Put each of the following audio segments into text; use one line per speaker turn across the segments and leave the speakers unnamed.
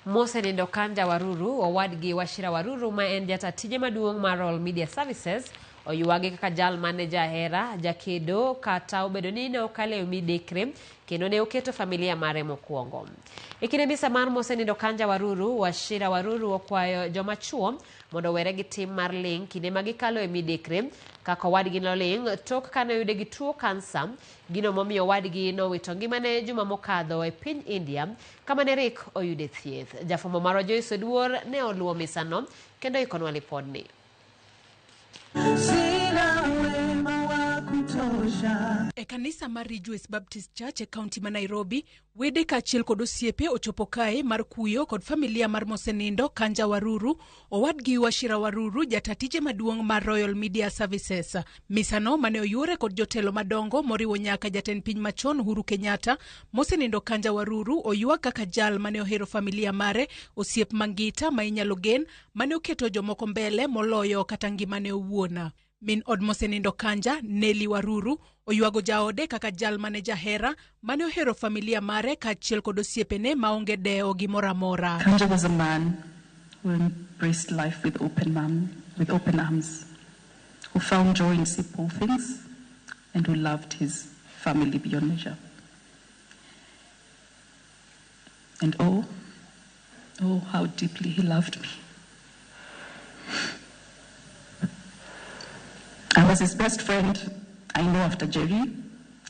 Mosenindo Kanja Waruru, owadgi Wachira Waruru ma en jata tije maduong' mar Royal Media Services, oywage kaka jal mane jahera, jakedo kata obedo ni ne okalo e midekre kendo ne oketo familia mare mokwongo. E kinde misa mar mosenindo Kanja Waruru, Wachira Waruru okwayo joma chuo mondo owere gi tim mar ling' kinde ma gikalo e midekre kaka owadgi noling' tok kane oyude gi tuo kansa, gino momiyo owadgi nowito ngimane juma mokadho e piny India kama ne rik oyude thieth. Jafwambo marwa Joyce Oduor ne oluwo misano kendo oikonwa lipodni.
Sina wema wa kutosha.
E kanisa mar Ridgeways Baptist Church e kaunti ma Nairobi, wede kaachiel kod osiepe ochopo kae mar kuyo kod familia mar mosenindo Kanja Waruru, owadgi Wachira Waruru, jata tije maduong' mar Royal Media Services. Misano mane oyuore kod jotelo madongo moriwo nyaka jatend piny machon Uhuru Kenyatta, mosenindo Kanja Waruru oywag kaka jal mane ohero familia mare, osiep mangita ma inyalo gen, mane oketo jomoko mbele moloyo kata ngimane owuon. Min od mosenindo Kanja, Nelly Waruru, oywago jaode kaka jal mane jahera, mane ohero familia mare kaachiel kod osiepene maonge dewo gimoro amora.
Kanja was a man who embraced life with open arms, who found joy in simple things, and who loved his family beyond measure. And oh, oh, how deeply he loved me. I was his best friend, I know, after Jerry,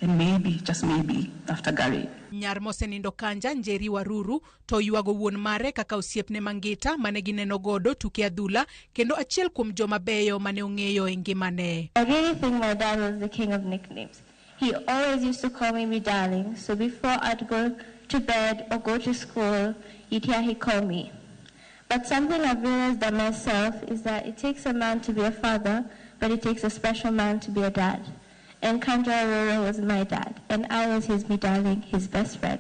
and maybe, just maybe, after Gary.
Nyar mosenindo Kanja, Njeri Waruru, to oywago wuon mare kaka osiepne mangita mane gineno godo tuke adhula kendo achiel kuom joma beyo mane ong'eyo e ngimane.
I really think my dad was the king of nicknames. He always used to call me me darling, so before I'd go to bed or go to school, you'd hear he call me. But something I've realized that myself is that it takes a man to be a father, but it takes a special man to be a dad. And Kanja Waruru was my dad, and I was his me darling, his best friend.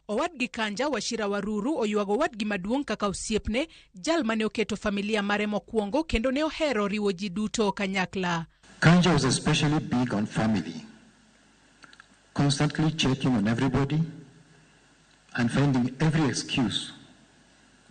Owadgi Kanja, Wachira Waruru, oywago owadgi maduong' kaka osiepne, jal mane oketo familia mare mokwongo kendo ne ohero riwo ji duto kanyakla.
Kanja was especially big on family, constantly checking on everybody and finding every excuse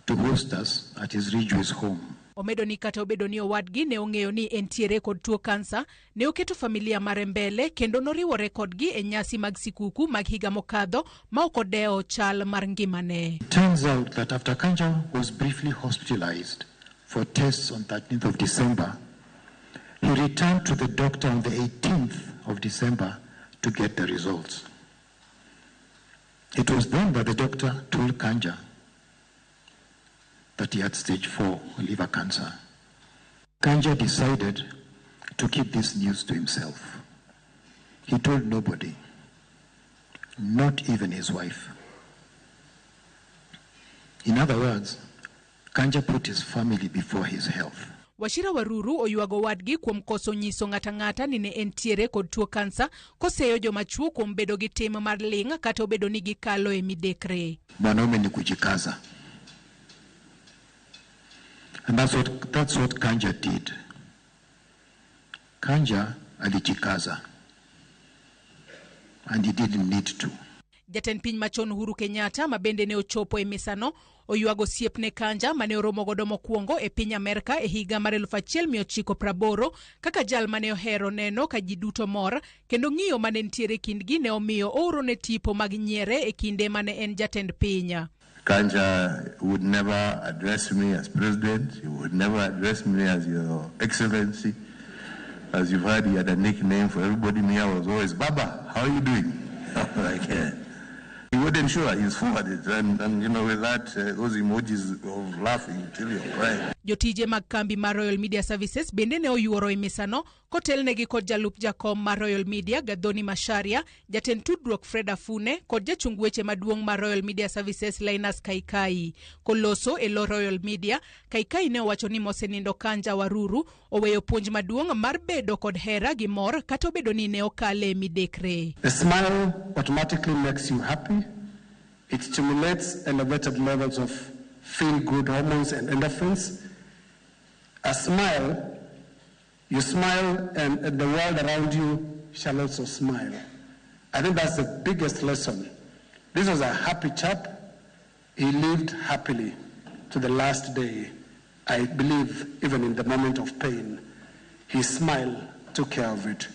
to host us at his Ridgeways home.
Omedo ni kata obedo ni owadgi ne ong'eyo ni entiere kod tuo kansa, ne oketo familia mare mbele kendo noriwore kodgi e nyasi mag sikuku mag higa mokadho ma ok odewo chal mar ngimane.
It turns out that after Kanja was briefly hospitalized for tests on 13th of December, he returned to the doctor on the 18th of December to get the results. It was then that the doctor told Kanja that he had stage 4 liver cancer. Kanja decided to keep this news to himself. He told nobody, not even his wife. In other words, Kanja put his family before his health.
Wachira Waruru oywago owadgi kuom koso nyiso ng'ata ng'ata ni ne entiere kod tuo kansa, koseyo joma chuo kuom bedo gi tim mar ling' kata obedo ni gikalo e midekre.
Mwanaume ni kujikaza. And that's what Kanja did. Kanja alijikaza. And he didn't need to.
Jatend piny machon Uhuru Kenyatta ma bende ne ochopo e misano oywago osiepne Kanja mane oromo godo mokwongo e piny Amerka e higa mar eluf achiel mia ochiko praboro kaka jal mane ohero neno ka ji duto mor kendo ng'iyo mane nitiere kindgi ne omiyo oorone tipo mag nyiere e kinde mane en jatend piny.
Kanja would never address me as president. He would never address me as your excellency. As you've heard, he had a nickname for everybody. Me, I was always, Baba, how are you doing? Like, he would ensure he's forwarded. And with that, those emojis of laughing till you're crying.
Jotije mag kambi mar Royal Media Services bende ne oyuoro e misano kotelnegi kod jalup jakom mar Royal Media Gathoni Macharia, jatend tudruok Fred Afune kod jachung weche maduong' mar Royal Media Services Linus Kaikai. Koloso e lo Royal Media, Kaikai ne owacho ni mosenindo Kanja Waruru oweyo puonj maduong' mar bedo kod hera gi mor kata obedo ni ne okale midekre.
A smile automatically makes you happy. It stimulates elevated levels of feel-good hormones and endorphins. A smile, you smile and the world around you shall also smile. I think that's the biggest lesson. This was a happy chap. He lived happily to the last day. I believe even in the moment of pain, his smile took care of it.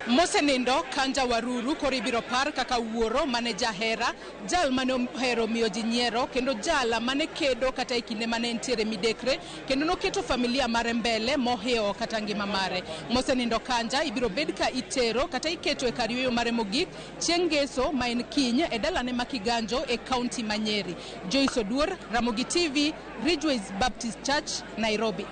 Mosenindo Kanja Waruru koro ibiro par kaka wuoro mane jahera, jal mane ohero miyo ji nyiero kendo jal mane kedo kata e kinde mane entiere midekre kendo noketo familia mare mbele mohewo kata ngima mare. Mosenindo Kanja ibiro bed ka itero kata iketo e kar yueyo mare mogik chieng' ngeso ma en kiny e dalane ma Kiganjo e kaunti ma Nyeri. Joyce Oduor, Ramogi TV, Ridgeways Baptist Church, Nairobi.